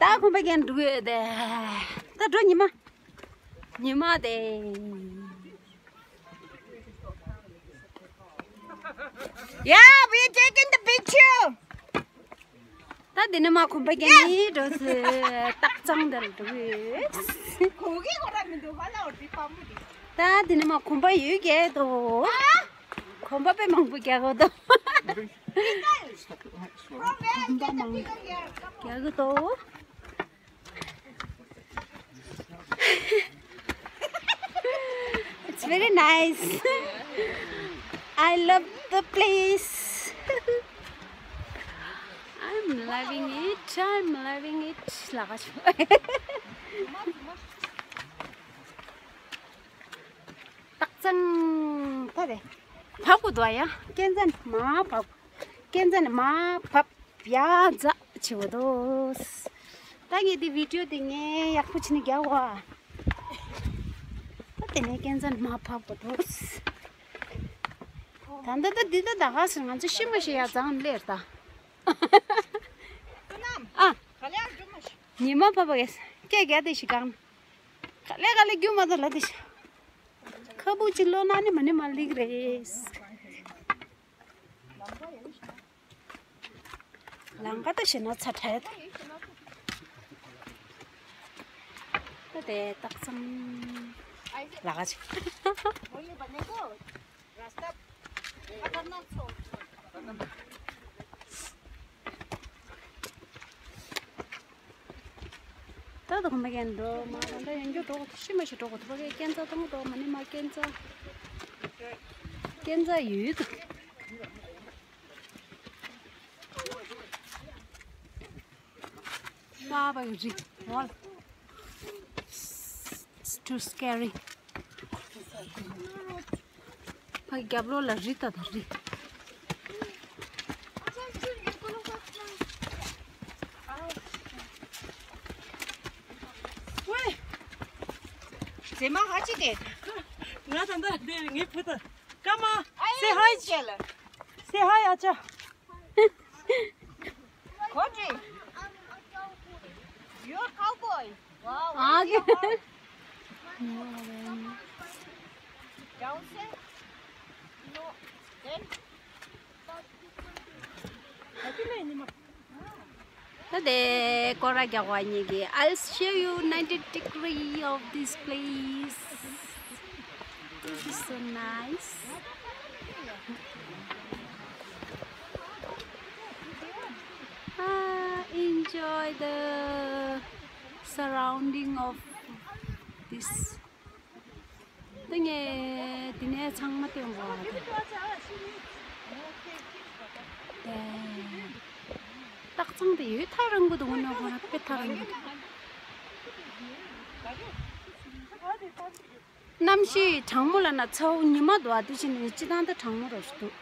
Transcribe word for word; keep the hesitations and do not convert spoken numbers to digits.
ད་གོམ་པ་རྒྱག་འགྲོ་གི་ཡོད་དེ། ད་འགྲོ་ཉི་མ། ཉི་མ་དེ། Yeah, we taking the picture. ད་འདི་ནས་མར་གོམ་པ་རྒྱག་ནི་འགྲོ་ཟེར། སྟག་ཚང་དེར་འགྲོ་གི་ཡོད། གོ་གི་གོ་ར་མི་འདུག་ཧ་ལ་འོ་འདི་པ་མོ་འདི། ད་འདི་ནས་མར་གོམ་པ་ཡོད་རྒྱག་དོ། གོམ་པ་དཔེ་མང་པོ་རྒྱག་གི་འདུག་གོམ་པ་མང་རྒྱག་གི་འདུག It's very nice. I love the place. I'm loving it. I'm loving it. ལ་ག་ཆུ། སྟག་ཚང་། ད་རེད། བབས་དགོས་འདུག་ཡ། ཀན་ཛན་མར་བབས། ཀན་ཛན་མར་བབས། ཡ་ཛ་ཆེ་བོ་འདུག་ད་ངས་འདི་བི་ཌིའོ་འདི་ངས་ཡག་པོ་བྱས་ནས་རྒྱག་བ། ད་དེ་ནས་ཀན་ཛན་མར་བབས་དགོས་འདུག་ད་ལྟ་ད་འདི་ད་ད་ག་ཟེར། ང་ཚོ་ཤི་མ་ཤི་ཡ་ཛང་ལེར་ད། ཨ། ཉི་མ་བབས་པ་གས་སྐད་རྒྱག་དེ་ཞིག་གང་། ག་ལེ་ག་ལེ་རྒྱུ་མ་ད་ལ་དེ་ཤ། ཁ་བུ་ཅི་ལོ་ན་ནི་མ་ནི་མ་ལིག་རེད། ལང་ཀ་ད་ཤི་ན་ཚ་ཁྲལ་ད། ད་དེ་སྟག་ཚང་ལ་ག་ཅིག་ད་དུང་མ་གན་འགྲོ་མ་རང་ད་ཡང་རྒྱུ་འགྲོ་ཤི་མ་ཤི་འགྲོ་གོ་ཐུབ་པ་གན་ཙ་གཏོང་འགྲོ་མ་ནི་མ་གན་ཙ་གན་ཙ་ཡོད་དུ། པ་བ་གི་རི་ཝལ། It's too scary. ཕ་གི་རྒྱབ་ལོགས་ལ་རི་ད་ད་རི། ཟེ་མ་ཧ་ཅི་དེ། ང་ད་ད་དེ་ངའི་བུ་ད་ཀ་མ། Say hi. Say hi ཨ་ཅག Country. You're cowboy. Wow. Ah, okay. Down set. No. Then. ད་དེ་སྐོར་ར་རྒྱག་པ་ཉིད་ཀྱི། I'll show you ninety degree of this place. This is so nice. Ah, enjoy the surrounding of this. ད་ངས་འདི་ནས་ཚང་མ་སྟོན་དགོས་པ་དེ། སྟག་ཚང་དེ་ཡོད་ཐག་རིང་པོ་འདུག་ངོ་ནོ་ཁོ་ན་དཔེ་ཐག་རིང་པོ་འདུག་གནམ་གཤིས་གྲང་མོ་ལ་ན་ཚ་བོ་ཉི་མ་འདུག་ཨ་དེ་བཞིན་ནི་སྤྱི་བཏང་ད་གྲང་མོ་རོ་ཞིག་འདུག